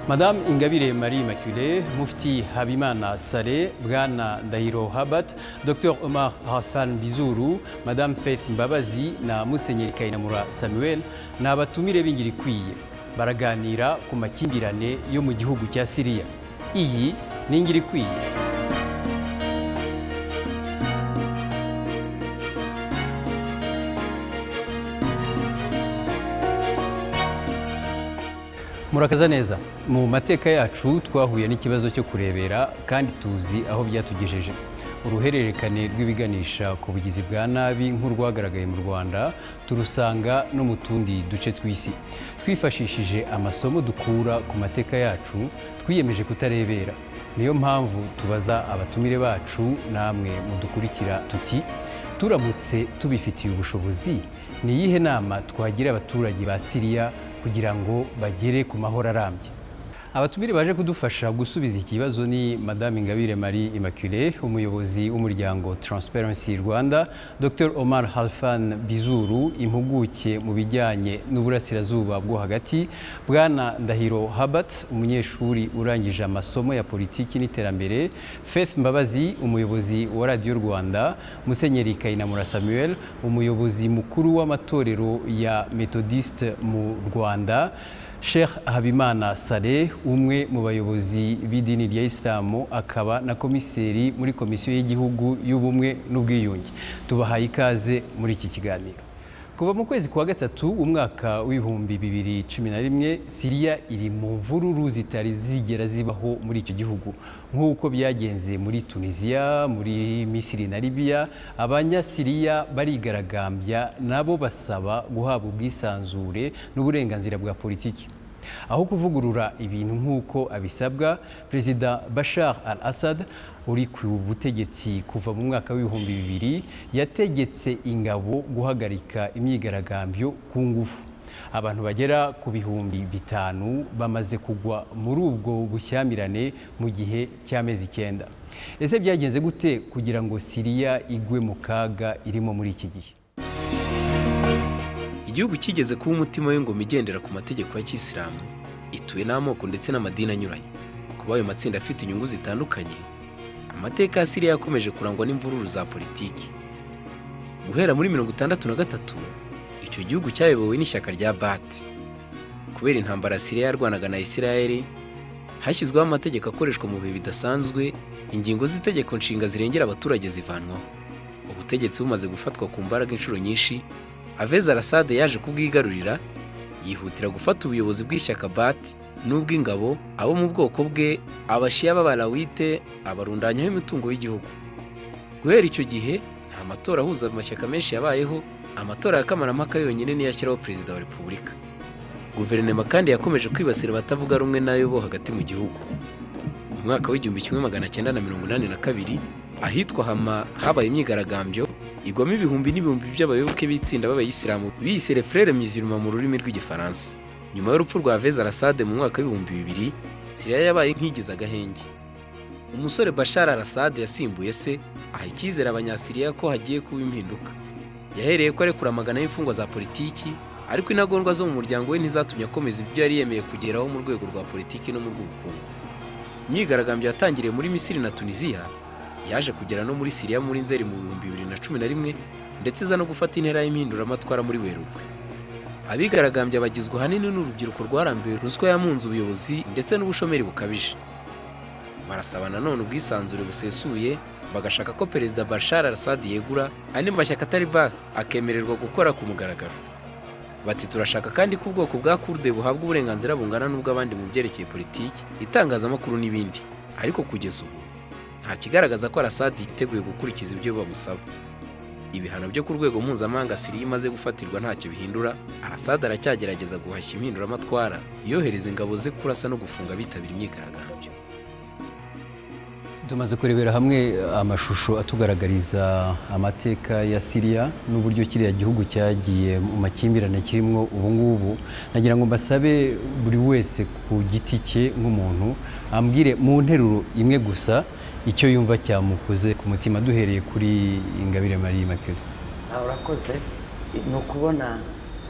Madame Ingabire Marie Immaculée, Mufti Habimana Saleh, Bwana Ndahiro Habat, Dr Omar Rafan Bizuru, Madame Faith Mbabazi na Musenyeri Kayinamura Samuel ni abatumire b'ingiro ikwiye. Baraganira ku makimbirane yo mu gihugu cya Siriya. Iyi ni ingiro ikwiye. Murakaza neza. Mu mateka yacu twahuye n'ikibazo cyo kurebera, kandi tuzi aho byatugejeje. Uruhererekane rw'ibiganisha ku bugizi bwa nabi nk'urwagaragaye mu Rwanda turusanga no mu tundi duce tw'isi. Twifashishije amasomo dukura ku mateka yacu, twiyemeje kutarebera. Niyo mpamvu tubaza abatumire bacu namwe mudukurikira tuti: turamutse tubifitiye ubushobozi, ni iyihe nama twagira abaturage ba Siriya kugira ngo bagere ku mahoro arambye? Abatumire baje kudufasha gusubiza iki kibazo ni Madame Ingabire Marie Immaculée, umuyobozi w'umuryango Transparency Rwanda, Dr Omar Halfan Bizuru, impuguke mu bijyanye n'uburasirazuba bwo hagati, Bwana Ndahiro Habat, umunyeshuri urangije amasomo ya politiki n'iterambere, Faith Mbabazi, umuyobozi wa Radiyo Rwanda, Musenyeri Kayinamura Samuel, umuyobozi mukuru w'amatorero ya Methodiste mu Rwanda, Sheikh Habimana Saleh, umwe mu bayobozi b'idini rya Isilamu akaba na komiseri muri Komisiyo y'Igihugu y'Ubumwe n'Ubwiyunge. Tubahaye ikaze muri iki kiganiro. Kuva mu kwezi kwa gatatu umwaka w'2011, Siriya iri mu mvururu zitari zigera zibaho muri icyo gihugu. Nk'uko byagenze muri Tunisia, muri Misiri na Libya, Abanyasiriya barigaragambya nabo basaba guhabwa ubwisanzure n'uburenganzira bwa politiki. Aho kuvugurura ibintu nk'uko abisabwa, Perezida Bashar al-Assad uri ku butegetsi kuva mu mwaka w'2000 yategetse ingabo guhagarika imyigaragambyo ku ngufu. Abantu bagera ku 5000 bamaze kugwa muri ubwo bushyamirane mu gihe cy'amezi 9. Ese byagenze gute kugira ngo Siriya igwe mu kaga irimo muri iki gihe? Igihugu cyigeze kuba umutima w'ingoma igendera ku mategeko ya kisilamu, ituwe n'amoko ndetse n'amadini anyuranye. Kuba ayo matsinda afite inyungu zitandukanye, amateka ya Siriya yakomeje kurangwa n'imvururu za politiki. Guhera muri 63, icyo gihugu cyayobowe n'ishyaka rya Baath. Kubera intambara Siriya yarwanaga na Isirayeli, hashyizweho amategeko akoreshwa mu bihe bidasanzwe, ingingo z'itegeko nshinga zirengera abaturage zivanwaho. Ubutegetsi bumaze gufatwa ku mbaraga inshuro nyinshi, Hafez al-Assad yaje kubwigarurira, yihutira gufata ubuyobozi bw'ishyaka Baath n'ubw'ingabo, abo mu bwoko bwe, Abashiya b'Abalawite, abarundanyaho imitungo y'igihugu. Guhera icyo gihe nta matora ahuza amashyaka menshi yabayeho, amatora ya kamarampaka yonyine niyo ashyiraho perezida wa repubulika. Guverinoma kandi yakomeje kwibasira abatavuga rumwe nayo bo hagati mu gihugu. Mu mwaka w'1982, ahitwa Hama habaye imyigaragambyo igwamo ibihumbi n'ibihumbi by'abayoboke b'itsinda b'Abayisilamu biyise Les Frères Musulmans mu rurimi rw'Igifaransa. Nyuma y'urupfu rwa Hafez al-Assad mu mwaka w'2000, Siriya yabaye nk'igize agahenge. Umusore Bashar al-Assad yasimbuye se, aha icyizere Abanyasiriya ko hagiye kuba impinduka. Yahereye ko arekura amagana y'imfungwa za politiki, ariko intagondwa zo mu muryango we ntizatumye akomeza ibyo yari yemeye kugeraho mu rwego rwa politiki no mu rw'ubukungu. Imyigaragambyo yatangiriye muri Misiri na Tunisia yaje kugera no muri Siriya muri Nzeri mu 2011, ndetse iza no gufata intera y'impinduramatwara muri Werurwe. Abigaragambya bagizwe ahanini n'urubyiruko rwarambiwe ruswa yamunze ubuyobozi ndetse n'ubushomeri bukabije. Barasaba nanone ubwisanzure busesuye, bagashaka ko Perezida Bashar al-Assad yegura, andi mashyaka atari Baath akemererwa gukora ku mugaragaro. Bati: turashaka kandi ko ubwoko bwa Kurde buhabwa uburenganzira bungana n'ubw'abandi mu byerekeye politiki, itangazamakuru n'ibindi. Ariko kugeza ubu nta kigaragaza ko al-Assad yiteguye gukurikiza ibyo bamusaba. Ibihano byo ku rwego mpuzamahanga Siriya imaze gufatirwa ntacyo bihindura. Al-Assad aracyagerageza guhashya impinduramatwara, yohereza ingabo ze kurasa no gufunga abitabira imyigaragambyo. Tumaze kurebera hamwe amashusho atugaragariza amateka ya Siriya n'uburyo kiriya gihugu cyagiye mu makimbirane kirimo ubu ngubu. Nagira ngo mbasabe buri wese ku giti cye nk'umuntu ambwire mu nteruro imwe gusa icyo yumva cyamukoze ku mutima, duhereye kuri Ingabire Marie Immaculée. Urakoze. Ni ukubona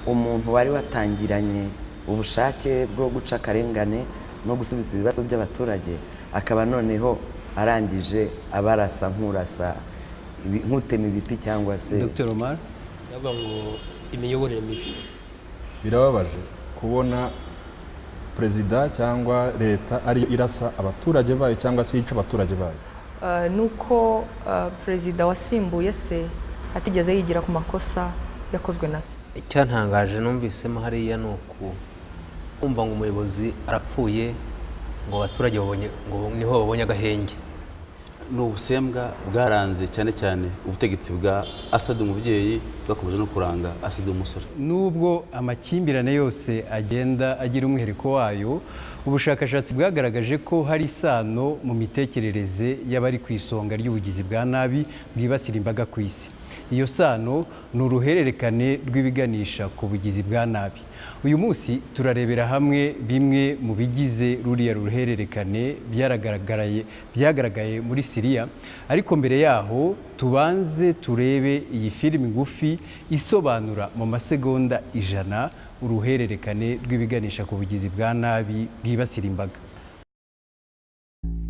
umuntu wari watangiranye ubushake bwo guca akarengane no gusubiza ibibazo by'abaturage, akaba noneho arangije abarasa nk'urasa nk'utema ibiti cyangwa se. Dr Omar. Ndavuga ngo imiyoborere mibi. Birababaje kubona perezida cyangwa leta ariyo irasa abaturage bayo cyangwa se yica abaturage bayo. Nuko perezida wasimbuye se atigeze yigira ku makosa yakozwe na se. Icyantangaje numvisemo hariya ni uku kumva ngo umuyobozi arapfuye, ngo abaturage babonye, ngo niho babonye agahenge. Ni ubusembwa bwaranze cyane cyane ubutegetsi bwa Asad umubyeyi, bwakomeje no kuranga Asad umusore. Nubwo amakimbirane yose agenda agira umwihariko wayo, ubushakashatsi bwagaragaje ko hari isano mu mitekerereze y'abari ku isonga ry'ubugizi bwa nabi bwibasira imbaga ku isi. Iyo sano ni uruhererekane rw'ibiganisha ku bugizi bwa nabi. Uyu munsi turarebera hamwe bimwe mu bigize ruriya ruhererekane byagaragaye muri Siriya. Ariko mbere yaho tubanze turebe iyi filimi ngufi isobanura mu masegonda 100 uruhererekane rw'ibiganisha ku bugizi bwa nabi bwibasira imbaga.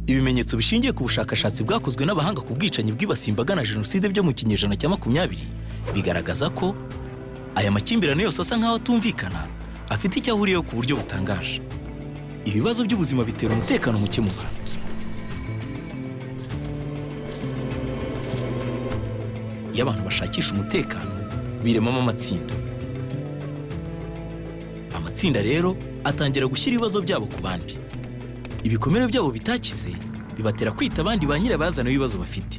Ibimenyetso bishingiye ku bushakashatsi bwakozwe n'abahanga ku bwicanyi bwibasiye imbaga na jenoside byo mu kinyejana cya 20 bigaragaza ko aya makimbirane yose asa nk'aho atumvikana afite icyo ahuriyeho ku buryo butangaje. Ibibazo by'ubuzima bitera umutekano muke mu bantu. Iyo abantu bashakisha umutekano, biremamo amatsinda. Amatsinda rero atangira gushyira ibibazo byabo ku bandi. Ibikomere byabo bitakize bibatera kwita abandi ba nyirabayazana w'ibibazo bafite.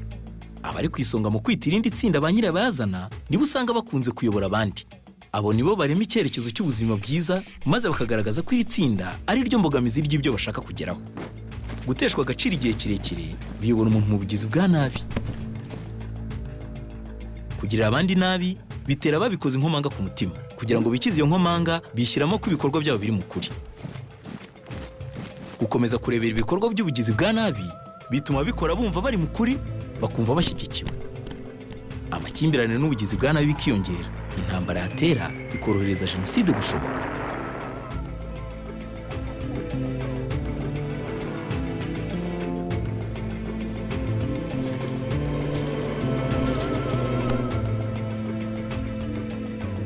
Abari ku isonga mu kwita irindi tsinda ba nyirabayazana nibo usanga bakunze kuyobora abandi. Abo nibo barema icyerekezo cy'ubuzima bwiza, maze bakagaragaza ko iri tsinda ari ryo mbogamizi ry'ibyo bashaka kugeraho. Guteshwa agaciro igihe kirekire biyobora umuntu mu bugizi bwa nabi. Kugirira abandi nabi bitera ababikoze inkomanga ku mutima. Kugira ngo bikize iyo nkomanga, bishyiramo ko ibikorwa byabo biri mu kuri. Gukomeza kurebera ibikorwa by'ubugizi bwa nabi bituma ababikora bumva bari mu kuri, bakumva bashyigikiwe. Amakimbirane n'ubugizi bwa nabi bikiyongera, intambara yatera ikorohereza jenoside gushoboka.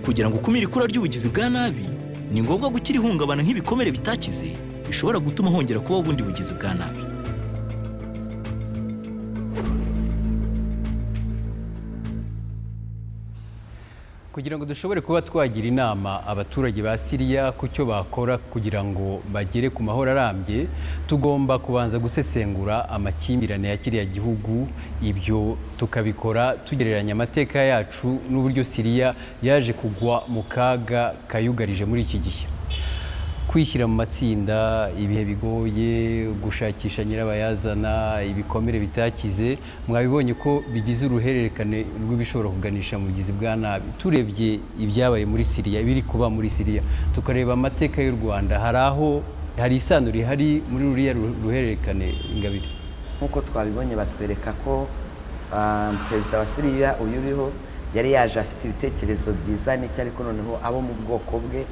Kugira ngo ukumire ikura ry'ubugizi bwa nabi, ni ngombwa gukira ihungabana nk'ibikomere bitakize bishobora gutuma hongera kubaho ubundi bugizi bwa nabi. Kugira ngo dushobore kuba twagira inama abaturage ba Siriya ku cyo bakora kugira ngo bagere ku mahoro arambye, tugomba kubanza gusesengura amakimbirane ya kiriya gihugu. Ibyo tukabikora tugereranya amateka yacu n'uburyo Siriya yaje kugwa mu kaga kayugarije muri iki gihe. Kwishyira mu matsinda, ibihe bigoye, gushakisha nyirabayazana, ibikomere bitakize, mwabibonye ko bigize uruhererekane rw'ibishobora kuganisha mu bugizi bwa nabi. Turebye ibyabaye muri Siriya, ibiri kuba muri Siriya, tukareba amateka y'u Rwanda, hari aho hari isano rihari muri ruriya ruhererekane, Ingabire? Nk'uko twabibonye, batwereka ko perezida wa Siriya uyu uriho yari yaje afite ibitekerezo byiza n'icyo, ariko noneho abo mu bwoko bwe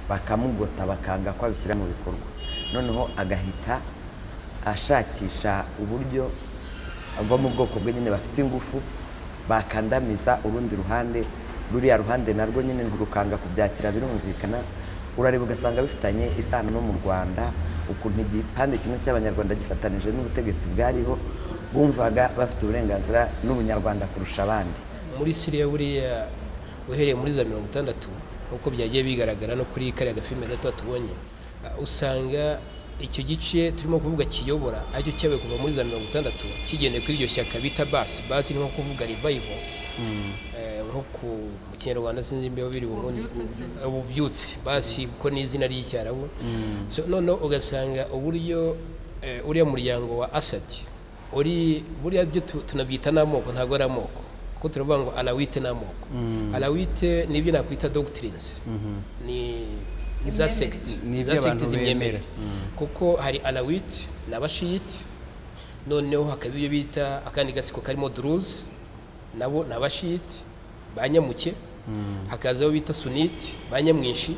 bakamugota, bakanga ko abishyira mu bikorwa. Noneho agahita ashakisha uburyo abo mu bwoko bwe nyine bafite ingufu bakandamiza urundi ruhande. Ruriya ruhande narwo nyine rukanga kubyakira. Birumvikana, urareba ugasanga bifitanye isano no mu Rwanda, ukuntu igipande kimwe cy'Abanyarwanda gifatanije n'ubutegetsi bwariho bumvaga bafite uburenganzira n'ubunyarwanda kurusha abandi. Muri Siriya buriya, uhereye muri za 60, nk'uko byagiye bigaragara no kuri kariya gafilime gato tubonye, usanga icyo gice turimo kuvuga kiyobora aricyo cyabaye kuva muri za 60, kigendeye kuri iryo shyaka bita Basi. Basi ni nko kuvuga revival nko mu Kinyarwanda, sinzi imbeho biri ubundi ububyutse. Basi kuko ni izina ry'Icyarabu. So noneho ugasanga uburyo uriya muryango wa Asad uri, buriya byo tunabyita n'amoko, ntabwo ari amoko, kuko turavuga ngo Alawite n'amoko. Alawite ni ibyo nakwita doctrines, ni za secte. Ni za ibyo secte abantu z'imyemerere. bemera. Kuko hari Alawite n'Abashiyite, noneho hakaba ibyo bita akandi gatsiko karimo Druze, nabo ni Abashiyite ba nyamuke, hakaza abo bita Sunite ba nyamwinshi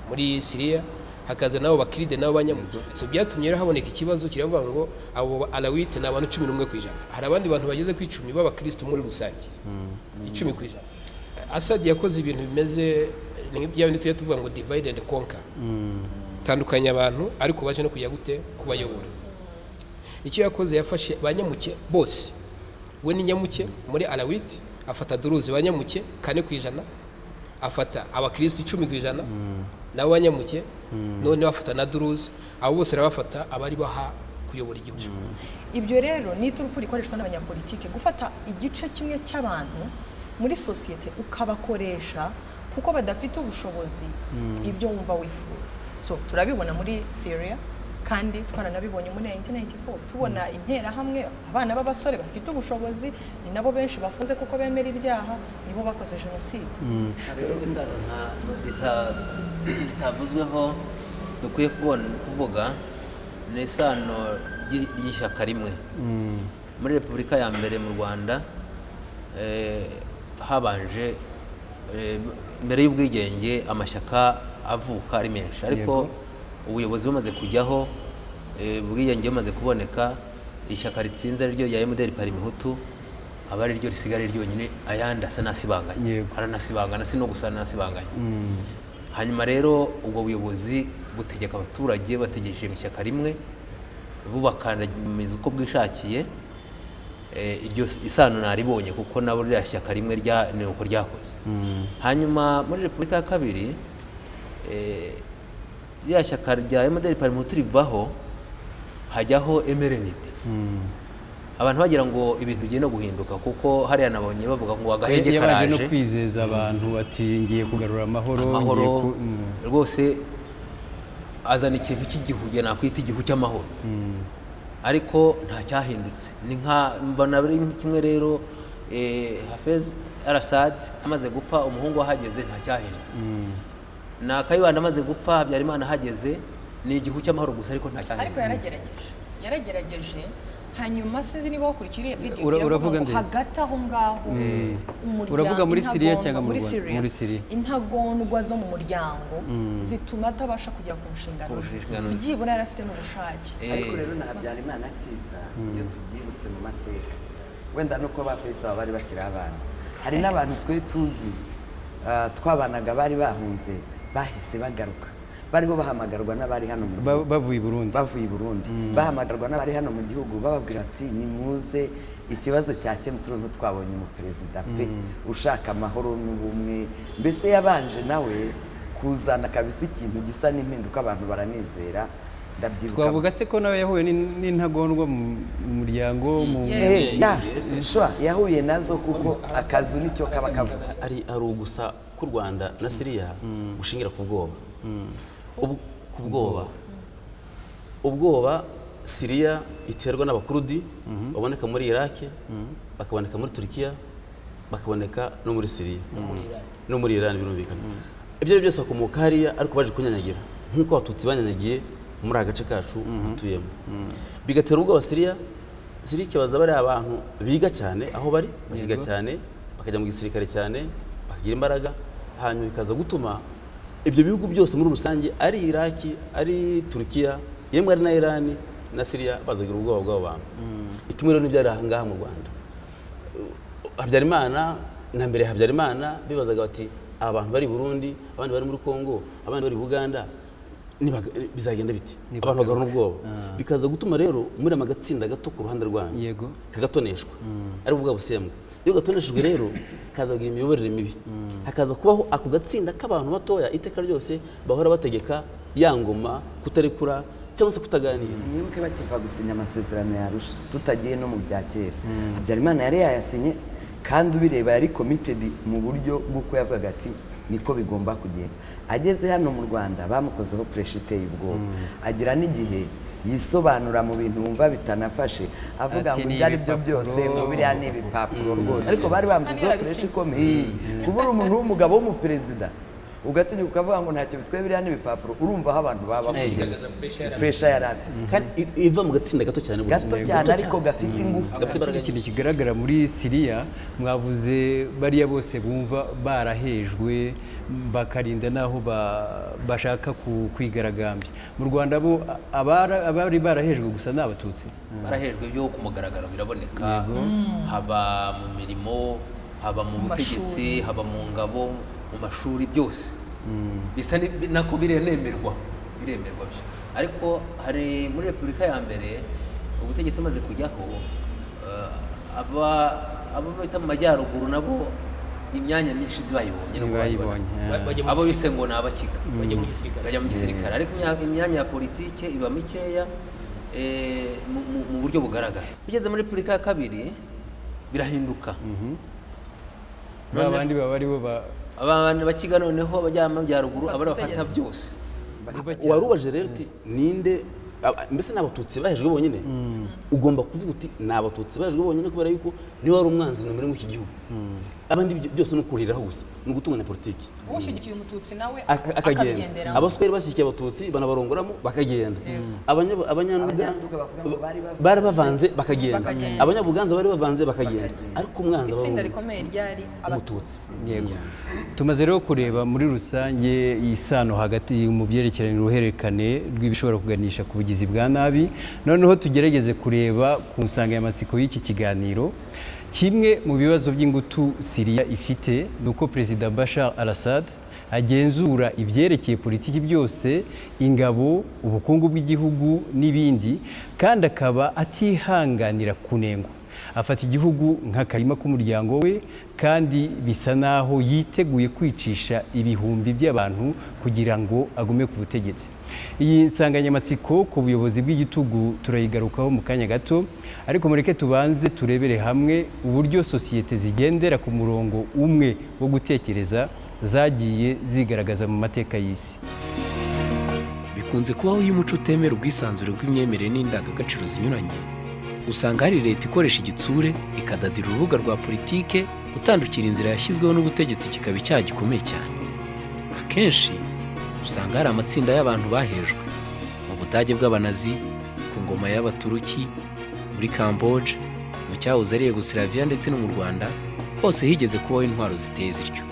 muri Siriya. Hakaza nabo Bakiride, nabo Banyamuke. So byatumye rero haboneka ikibazo kiravuga ngo abo Alawite ni abantu 11%. Hari abandi bantu bageze ku 10 b'abakristo muri rusange, 10%. Asad yakoze ibintu bimeze ni bya bindi tujya tuvuga ngo divide and conquer, tandukanya abantu, ariko baje no kujya gute kubayobora. Icyo yakoze, yafashe banyamuke bose, we ni nyamuke muri Alawite, afata Duruzi banyamuke 4%, afata abakristo 10% nabo banyamuke, noneho afata na Duruzi, abo bose arabafata abari baha kuyobora igihugu. Ibyo rero ni iturufu rikoreshwa n'abanyapolitike, gufata igice kimwe cy'abantu muri sosiyete ukabakoresha kuko badafite ubushobozi ibyo wumva wifuza. So turabibona muri Syria, kandi twaranabibonye muri 1994, tubona interahamwe, abana b'abasore bafite ubushobozi, ni nabo benshi bafunze kuko bemera ibyaha, nibo bakoze jenoside. Hari rero isano ritavuzweho dukwiye kubona kuvuga, ni isano ry'ishyaka rimwe. Muri Repubulika ya mbere mu Rwanda, habanje mbere y'ubwigenge amashyaka avuka ari menshi, ariko ubuyobozi bumaze kujyaho, ubwigenge bumaze kuboneka, ishyaka ritsinze ari ryo rya MDR Parmehutu, aba ari ryo risigara ari ryonyine, ayandi asa n'asibanganye. Aranasibangana, si no gusa n'asibanganye. Hanyuma rero ubwo buyobozi butegeka abaturage bategereje mu ishyaka rimwe, bubakandamiza uko bwishakiye. Iryo isano naribonye kuko nabo ririya shyaka rimwe rya ni uko ryakoze. Hanyuma muri Repubulika ya kabiri, ririya shyaka rya MDR Parmehutu rivaho, hajyaho MRND. Abantu bagira ngo ibintu bigiye no guhinduka, kuko hariya nabonye bavuga ngo agahenge Yabanje no karaje. kwizeza abantu ati ngiye kugarura amahoro, amahoro. Ngiye Rwose azana ikintu cy'igihu, njye nakwita igihu cy'amahoro, ariko nta cyahindutse. Ni nka mbona ari kimwe rero, Hafez al-Assad amaze gupfa, umuhungu ahageze nta cyahindutse, na Kayibanda amaze gupfa, Habyarimana ahageze, ni igihu cy'amahoro gusa, ariko nta Ariko cyahindutse. Yaragerageje. Hanyuma sinzi niba wakurikiye iriya video, Ura- iravuga uravuga ngo nde? Hagati aho ngaho umuryango Uravuga muri Syria intagondwa- cyangwa mu muri Rwanda? Syria. Muri Syria. Intagondwa zo mu muryango zituma atabasha kugera ku nshingano Ku ze. nshingano ze. Byibura yari afite n'ubushake. Ariko rero na Habyarimana akiza, iyo tubyibutse mu mateka, wenda nuko ba Faisal bari bakiri abana, hari n'abantu twe tuzi, twabanaga bari bahunze, bahise bagaruka, bariho bahamagarwa n'abari hano mu gihugu. Bavuye i Burundi. Bavuye i Burundi, bahamagarwa n'abari hano mu gihugu, bababwira ati nimuze, ikibazo cyakemutse, noneho twabonye umuperezida pe ushaka amahoro n'ubumwe. Mbese yabanje nawe kuzana kabisa ikintu gisa n'impinduka, abantu baranizera, ndabyibuka. Twavuga se ko nawe yahuye n'intagondwa mu muryango mu Ya, sure, yahuye nazo kuko akazu nicyo kaba kavuga. Ari ugusa k'u Rwanda na Siriya gushingira ku bwoba. Ku bwoba, ubwoba Siriya iterwa n'Abakurudi baboneka muri Iraki, bakaboneka muri Turikiya, bakaboneka no muri Siriya no muri Iran. Birumvikana, ibyo ari byo byose bakomoka hariya, ariko baje kunyanyagira nk'uko Abatutsi banyanyagiye muri aka gace kacu dutuyemo, bigatera ubwoba Siriya. Siriya ikibaza bariya abantu biga cyane aho bari, bakiga cyane, bakajya mu gisirikare cyane, bakagira imbaraga, hanyuma bikaza gutuma ibyo bihugu byose muri rusange, ari Iraki, ari Turukiya, yemwe ari na Irani na Siriya, bazagira ubwoba bw'abo bantu. Kimwe rero n'ibyari aha ngaha mu Rwanda, Habyarimana na mbere ya Habyarimana, bibazaga bati aba bantu bari i Burundi, abandi bari muri Kongo, abandi bari i Buganda, bizagenda bite? Abantu bagahorana ubwoba, bikaza gutuma rero muri agatsinda gato ku ruhande rwanyu kagatoneshwa, ari bwa busembwa. Iyo gatoneshejwe rero kaza kugira imiyoborere mibi, hakaza kubaho ako gatsinda k'abantu batoya iteka ryose bahora bategeka ya ngoma kutarekura cyangwa se kutaganira. Mwibuke bakiva gusinya amasezerano ya Arusha, tutagiye no mu bya kera, Habyarimana yari yayasinye, kandi ubireba yari committed mu buryo bw'uko yavugaga ati niko bigomba kugenda. Ageze hano mu Rwanda bamukozeho pressure iteye ubwoba, agira n'igihe yisobanura mu bintu wumva bitanafashe, avuga Ati, ngo "Ni ibyo ari byo ibipapuro." byose, ngo biriya ni ibipapuro rwose, ariko bari bamushyizeho pressure ikomeye. Kuba uri umuntu w'umugabo w'umuperezida Ugatinyuka ukavuga ngo ntacyo bitwaye biriya n'ibipapuro, urumva aho abantu baba bakugize. Kigaragaza pressure yari afite. Pressure yari afite. Kandi iva mu gatsinda gato cyane burya. Gato cyane ariko gafite ingufu. Gafite imbaraga. Ikintu kigaragara muri Siriya, mwavuze bariya bose bumva barahejwe, bakarinda n'aho bashaka kwigaragambya. Mu Rwanda bo abari barahejwe gusa ni Abatutsi? Barahejwe byo ku mugaragaro biraboneka, haba mu mirimo, haba mu butegetsi, haba mu ngabo, mu mashuri, byose bisa nako biremerwa, biremerwa byo. Ariko hari muri Repubulika ya mbere, ubutegetsi bumaze kujyaho, abo bita mu majyaruguru nabo imyanya myinshi bayibonye nubwo Bayibonye. Bajya mu abo gisirikare. bise ngo ni Abakiga. Bajya mu gisirikare. Bajya mu gisirikare, ariko imyanya ya politike iba mikeya mu buryo bugaragara. Bigeze muri Repubulika ya kabiri birahinduka. Ba bandi baba aribo ba Abantu Bakiga noneho bajya mu majyaruguru aba aribo bafata byose. Warubaje rero uti ninde mbese ni Abatutsi bahejwe bonyine? Ugomba kuvuga uti ni Abatutsi bahejwe bonyine, kubera yuko niba wari umwanzi numero muri iki gihugu, abandi byose ni ukuriraho gusa, ni ugutunganya politiki. Ushyigikiye Umututsi nawe akagenda. akabigenderamo. Abaswahili bashyigikiye Abatutsi banabarongoramo bakagenda. Abanyanduga Abanyanduga bavuga ngo bari bavanze. Bari bavanze bakagenda. Bakagenda. Abanyabuganza bari bavanze bakagenda, ariko umwanzi aba Itsinda ari rikomeye ryari Umututsi. Yego. Tumaze rero kureba muri rusange isano hagati mu byerekeranye n'uruhererekane rw'ibishobora kuganisha ku bugizi bwa nabi. Noneho tugerageze kureba ku nsanganyamatsiko y'iki kiganiro. Kimwe mu bibazo by'ingutu Siriya ifite ni uko Perezida Bashar al-Assad agenzura ibyerekeye politiki byose, ingabo, ubukungu bw'igihugu n'ibindi, kandi akaba atihanganira kunengwa. Afata igihugu nk'akarima k'umuryango we, kandi bisa naho yiteguye kwicisha ibihumbi by'abantu kugira ngo agume ku butegetsi. Iyi nsanganyamatsiko ku buyobozi bw'igitugu turayigarukaho mu kanya gato, ariko mureke tubanze turebere hamwe uburyo sosiyete zigendera ku murongo umwe wo gutekereza zagiye zigaragaza mu mateka y'isi. Bikunze kubaho iyo umuco utemera ubwisanzure bw'imyemerere n'indangagaciro zinyuranye, usanga hari leta ikoresha igitsure ikadadira urubuga rwa politike. Gutandukira inzira yashyizweho n'ubutegetsi kikaba icyaha gikomeye cyane. Akenshi usanga hari amatsinda y'abantu bahejwe mu Budage bw'Abanazi, ku ngoma y'Abaturuki, muri Kamboje, mu cyahoze ari Yugosilaviya ndetse no mu Rwanda, hose higeze kubaho intwaro ziteye zityo.